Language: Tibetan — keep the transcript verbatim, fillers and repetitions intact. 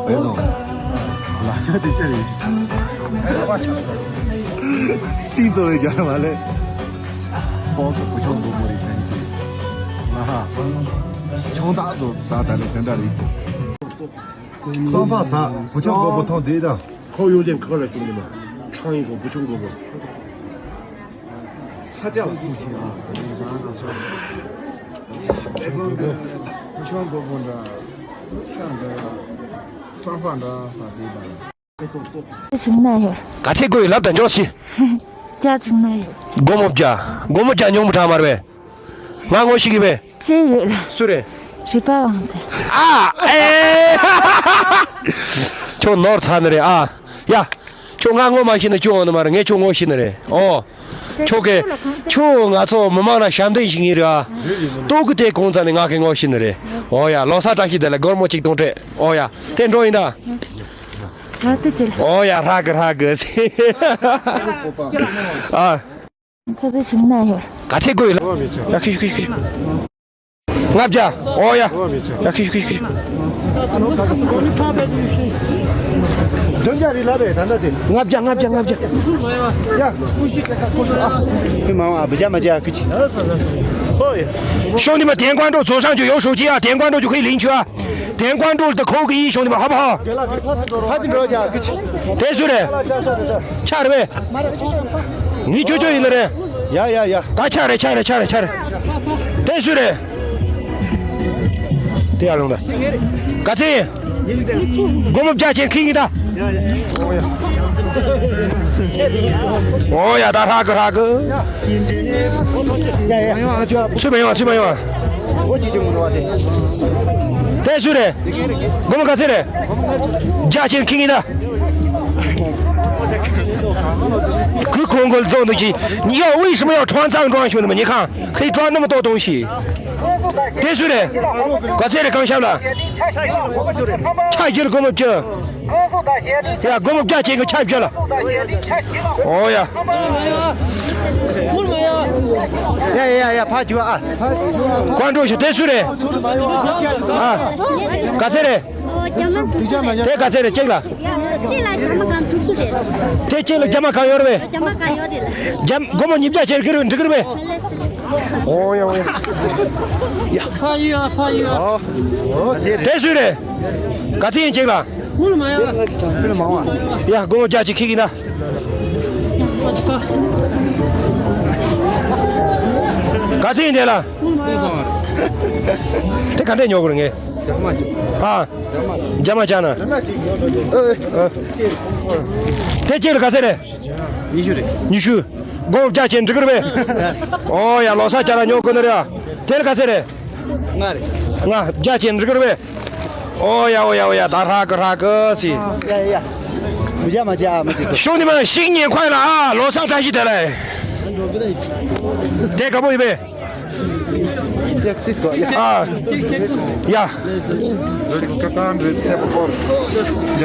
རེད་དོ། ལ་ཆ་དེ་ཆ་རེད། ཏིང་ཙོ་བའི་རྒྱ་མ་ལས། ཧོ་གི་བུ་ཆུང་མགོ་མོ་རེད་ཅན་གྱི། ང་ཧ། ཆུང་བདག་ཚོ་ཟ་ད་ལས་དེ་འདྲ་རེད། སོང་པ་ཟ། བུ་ཆུང་མགོ་པོ་ཐོང་དེ་དང་། ཁོ་ཡོང་དེ་ཁོ་ལ་བྱུང་ནི་མ། ཁྲང་ཡིན་ཁོ་བུ་ཆུང་མགོ་པོ། ས་ཆ་ལ་ཐུག་ཅིང་ཨ། བུ་ཆུང་མགོ་པོ་འདྲ། ཤ་འདྲ། སོང་པ་འདྲ་ཟ་དེ་དང་། བྱུང་ན་ཡོད། ག་ཚད་དགོས་ཡོད་ལབ་དང་འཇོག་སི། བརྒྱ་བྱུང་ན་ཡོད། སྒོར་མོ་བརྒྱ། སྒོར་མོ་བརྒྱ་ཉུང་མི་དྲག་མ་རེད་པས། ང་ངོ་ཤེས་ཀྱི་པས། ཤེས་ཡོད་ལ། སུ་རེད། རི་པ་དབང་ཚེ། ཨ་ཨེ། ཁྱོད་ནོར་ཚར་ནི་རེད་ཨ། ཡ། ཁྱོད་ང་ངོ་མ་ཤེས་ན་ཁྱོད་འོང་ནི་མ་རེད། ངས་ཁྱོད་ངོ་ཤེས་ནི་རེད་ཨོ། ཁྱོད་ཀྱིས་ཁྱོད་ང་ཚོ་མི་མང་ལ་ཞབས་འདེགས་ཞིག་ཡིན་རེད་ཨ། ལྟོ་གི་དེ་གོང་ཚ་ནས་ང་གི་ངོ་ཤེས་ནི་རེད་ཨོ་ཡ། ལོ་གསར་བཀྲ་ཤིས་བདེ་ལེགས། སྒོར་མོ་གཅིག་སྟོང་སྤྲད་ཨོ་ཡ། དེ་འགྲོ་ཡིན་ད། ང་ཏི་ཅི་ལ། ཨོ་ཡ་ཧྲ་གི་ཧྲ་གི་ཟེར། ཨ། ཁ་བའི་ཆིང་ན་ཡོད། ག་ཚད་དགོས་ཡོད་ལ། ཡ་ཁི་ཁི་ཁི། ལྔ་བརྒྱ། ཨོ་ཡ། ཡ་ཁི་ཁི་ཁི། བདུན་བརྒྱ་རེད་ལབ་པས་ད་ལྟ་དེ། ལྔ་བརྒྱ་ལྔ་བརྒྱ་ལྔ་བརྒྱ། ཡ། ཁི་མ་བ་བུ་ཇ་མ་ཇ་ཁི་ཆི། ཤོང་དེ་མ་དེང་ཀོན་ཀྲོ་ཛོ་ཤང་ཅུ་ཡོ་ཤོ་ཅི་ཡ། དེང་ཀོན་ཀྲོ་ཅུ་ཁི་ལིང་ཆུ་ཡ། དེང་ཀོན་ཀྲོ་ལ་ད་ཁོ་གི་ཡིན་ཤོང་དེ་མ་ཧ་བ་ཧ། དེ་སུ་རེད། ཆ་རེད་པས། ངའི་ཅོ་ཅོ་ཡིན་ནི་རེད། ཡ་ཡ་ཡ། ད་ཆ་རེད་ཆ་རེད་ཆ་རེད་ཆ་རེད། དེ་སུ་རེད། དེ་ཡར་ལོངས་ད། ག་ཚད་ཡིན། སྒོར་མོ་བརྒྱ་ཅན་ཁྱེར་གྱི་ད། ཨོ་ཡ་ད་ཧྲ་གི་ཧྲ་གི། ཚུད་མ་ཡོང་བ་ཚུད་མ་ཡོང་བ། དེ་སུ་རེད། སྒོར་མོ་ག་ཚད་རེད། བརྒྱ་ཅན་ཁྱེར་གྱི་ད། 可以空口走的去，你要为什么要穿脏装，兄弟们？你看，可以装那么多东西。对，兄弟，刚才的刚下了，差一点给我们进。呀，给我们加进个差别了。哦呀。呀呀呀，怕久啊！关注一下，对，兄弟。啊，刚才的。 དེ་ག་ཚད་རེད་གཅིག་ལ། གཅིག་ལ་རྒྱ་མ་གང་དྲུག་ཅུ་རེད། དེ་གཅིག་ལ་རྒྱ་མ་གང་ཡོད་རེད་པས། རྒྱ་མ་གང་ཡོད་རེད་ལ། རྒྱ་མ་སྒོར་མོ་ཉིས་བརྒྱ་ཅན་གྱི་རེད་འགྲིག་གི་རེད་པས། ལེ་སི་ལེ་སི། ཨོ་ཡ་ཨོ་ཡ། ཡ། ཕ་ཡུ་ཨ་ཕ་ཡུ་ཨ། ཨོ། དེ་སུ་རེད། ག་ཚད་ཡིན་གཅིག་ལ། ཁུལ་མ་ཡ། ཡ་སྒོར་མོ་བརྒྱ་ཅིག་ཁྱེར་གྱི་ན། ག་ཚད་ཡིན་དེ་ལ། དེ་ག་འདྲས་ཉོ་དགོས་རེད་ངས། ཨ། རྒྱ་མ་ཅན་ན། ཨ། དེ་གཅིག་ལ་ག་ཚད་རེད། ཉི་ཤུ་རེད། ཉི་ཤུ། སྒོར་བརྒྱ་ཅན་འགྲིག་གི་རེད་པས། ཨོ་ཡ་ལོ་གསར་ཅ་ལག་ཉོ་དགོས་ནི་རེད་ཨ། དེ་ལ་ག་ཚད་རེད། ལྔ་རེད། ལྔ་བརྒྱ་ཅན་འགྲིག་གི་རེད་པས། ཨོ་ཡ་ཨོ་ཡ་ཨོ་ཡ་ད་ཧྲ་གི་ཧྲ་གི་སི། ཡ་ཡ་ཡ། མི་རྒྱ་མ་རྒྱ་མ་རྒྱ་སོ། 兄弟们，新年快乐啊！ལོ་གསར་བཀྲ་ཤིས་བདེ་ལེགས། དེ་དགའ་པོ་ཡིན་པས། ཡ། ཨ། ཡ། ཀ་ཀ་འདྲེ་ཐེབས་པོ་སྐོར། རྒྱ་